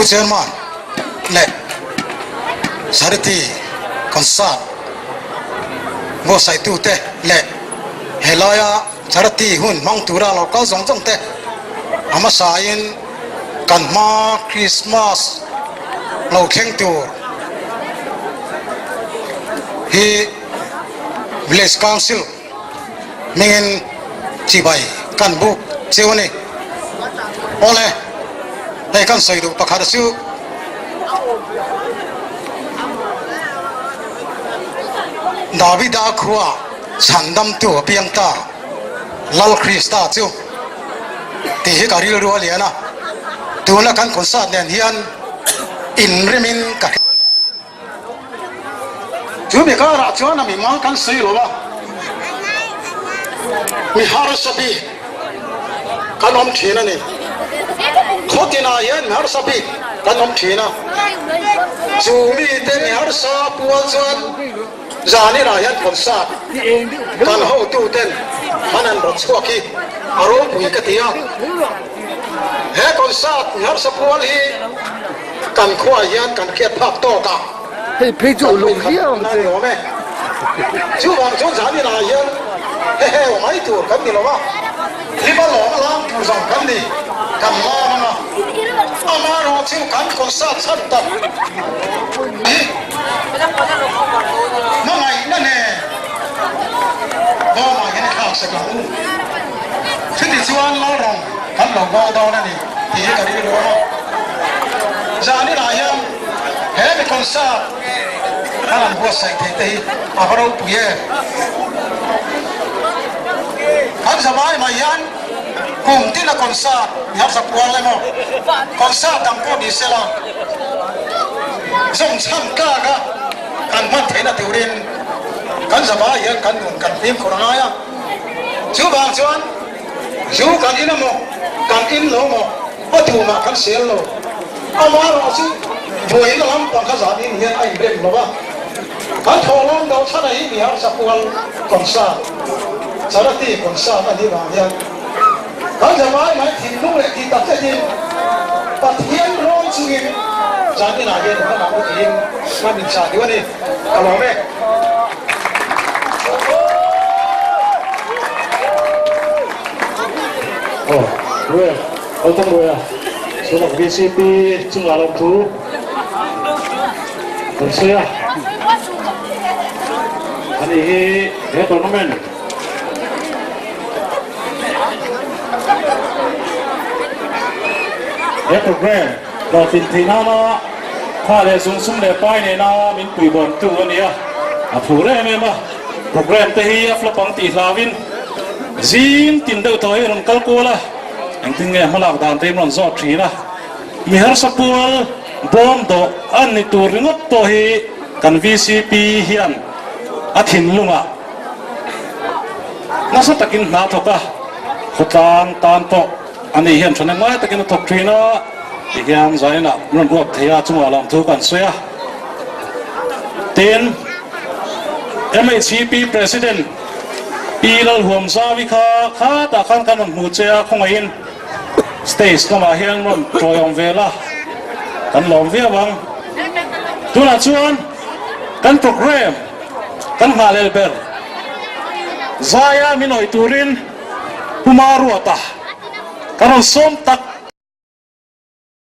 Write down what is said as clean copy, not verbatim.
Pu Chairman leh Charity Concert buatsaih-tute leh helaia Charity hun hmang tura lo kal zawng zawng te a hmasain kan hma Krismas lo thleng tur hi Village Council hmingin chibai kan buk cheu a ni. Awle, hei kan sawi duh pakhat chu Davida khua chhandamtu a piang ta Lal Krista chu tih hi ka rilru a lian a, tuna kan concert nen hian inrimin ka hria. Chu mi karah chuan a mimal kan sawi lo a, mi harsa bik kan awm thin a ni. Khaw tinah hian mi harsa bik kan awm thin a, chu mite mi harsa pual chuan zaninah hian concert kan hotuten an han rawt chhuak hi a ropui ka ti a. He concert mi harsa pual hi Kan khuaah hian kan hriat phak tawk a. Hei phei chu uluk viau ang che. Awm e. Chuvang chuan zaninah hian heheu mai tur kan ni lo a, hlim a lawm lam tur zawng kan ni, kan lam ang a. Amaherawh chu kan concert chhan tak hi hmangaihna nen bawmah hian i thlak sek ang u. Chutichuan Lalram kan lo bo dawn a ni. Tih hi ka rilru a. Zaninah hian he mi concert a rawn buatsaih theih te hi a va ropui em. Kan zavai mai hian kum tina concert mi harsa pual emaw concert dang pawh ni sela zawng chhan tlak a kan hman theihna turin kan zavai hian kan nun kan fimkhur a ngai a. Chuvang chuan Zu kan in amaw, kan in lo maw, a tumah kan sel lo. Amaherawh chu vawiin a lampang kha zan in hian a inrem lo a. Kan thawhlawm do chhan a hi mi harsa kual concert, charity concert a nih vang hian kan zavai mai thinlung leh tih tak zetin Pathian rawn chungin zan inah hian i hman ang u tiin kan inchah duh a ni. Ka lawm e. Aw, Ruel, Gautam Ruela, Chhunak VCP chungah lawm thu kan sawi a. Ani hi he tournament he program hlawhtlin theih nana Tha leh zung sum leh pai nena min puibawmtu a ni a, a phur em em a. Program te hi a flop ang tih hlauin zing tin deuh tawh hi a rawn kal kual a, engtin nge hmalak dan te hi an rawn zawt thin a. Mi harsa pual bawm dawh a ni tur ringawt pawh hi kan vcp hian a thinlungah nasa takin hna thawk a, khawtlang tan pawh a ni hian thahnem ngai takin a thawk thin a. Tihian zainah rawn ruat thei a chungah lawm thu kan sawi a. Tin, MHCP President Pi Lalhuamzavi kha khatah khan kan rawn hmu che a, khawngaihin stage lamah hian rawn tawiawm ve la, kan lawm viau ang. Tunah chuan kan program kan nghah lel ber zaia min awih turin Pu Maruata ka rawn sawm tak.